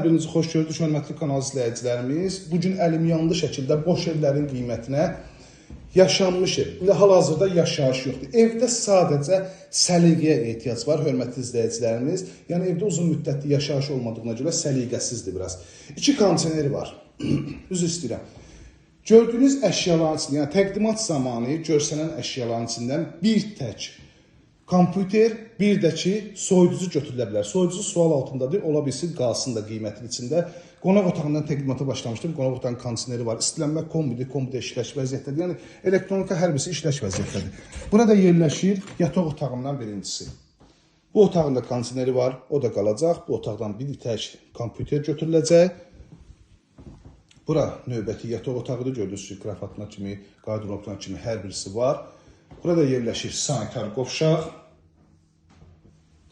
Birinizi xoş gördük, hörmətli kanal izləyicilərimiz. Bu gün əlim yanlı şəkildə boş evlərin qiymətinə yaşanmış ev. İndi hal-hazırda yaşayış yoxdur. Evdə sadəcə səliqəyə ehtiyac var, hörmətli izləyicilərimiz. Yəni evdə uzun müddətli yaşayış olmadığına görə səliqəsizdir biraz. 2 kondisioneri var. Üzr istəyirəm. Gördüyünüz əşyaların içində, yəni təqdimat zamanı görsənən əşyaların içindən bir tək kompüter, bir də ki soyuducu götürülə bilər. Soyuducu sual altındadır, ola bilsin qalsın da qiymətin içində. Qonaq otağından təqdimata başlamışdım. Qonaq otağının kondisioneri var. İstilənmə kombidir, kombidə işləş vəziyyətdədir. Yəni elektronika hər birisi işləş vəziyyətdədir. Burada yerləşir yataq otağından birincisi. Bu otağın da kondisioneri var, o da qalacaq. Bu otaqdan bir tək kompüter götürüləcək. Bura növbəti yataq otağıdır. Gördüyünüz kimi krafatına kimi, qarderobuna kimi hər birisi var. Burada yerləşir sanitar qovşaq,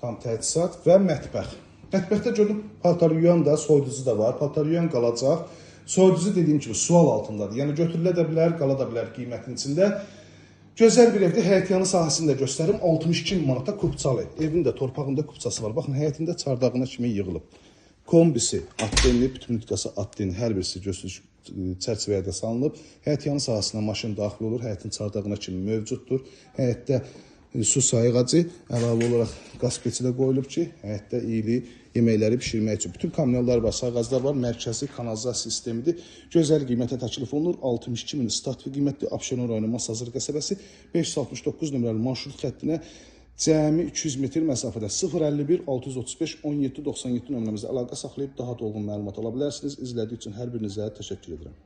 tam təchizat və mətbəx. Mətbəxdə gördüm paltar yuyan da, soyuducu da var. Paltar yuyan qalacaq. Soyuducu dediyim kimi sual altındadır. Yəni götürülə də bilər, qala da bilər qiymətin içində. Gözəl bir evdir. Həyətyanı sahəsini də göstərim. 62 min manata kupçalı ev. Evin də torpağında kupçası var. Baxın, həyətində çardağına kimi yığılıb. Kombisi atdenli, bütün nitqası atden, hər birisi göstəriş çərçivəyə də salınıb. Həyətyanı sahəsinə maşın daxil olur. Həyətin çardağına kimi mövcuddur. Həyətdə su sayğacı əlavə olaraq qaz peçi də qoyulub ki, həyətdə iyili yeməkləri bişirmək üçün. Bütün kommunallar var, sayğaclar var, mərkəzi kanalizasiya sistemidir. Gözəl qiymətə təklif olunur. 62 min start qiymətli Abşeron rayonu Masazır qəsəbəsi 569 nömrəli marşrut xəttinə cəmi 200 metr məsafədə 051 635 17 97 nömrəmizlə əlaqə saxlayıb daha dolğun məlumat ala bilərsiniz. İzlədiyi üçün hər birinizə təşəkkür edirəm.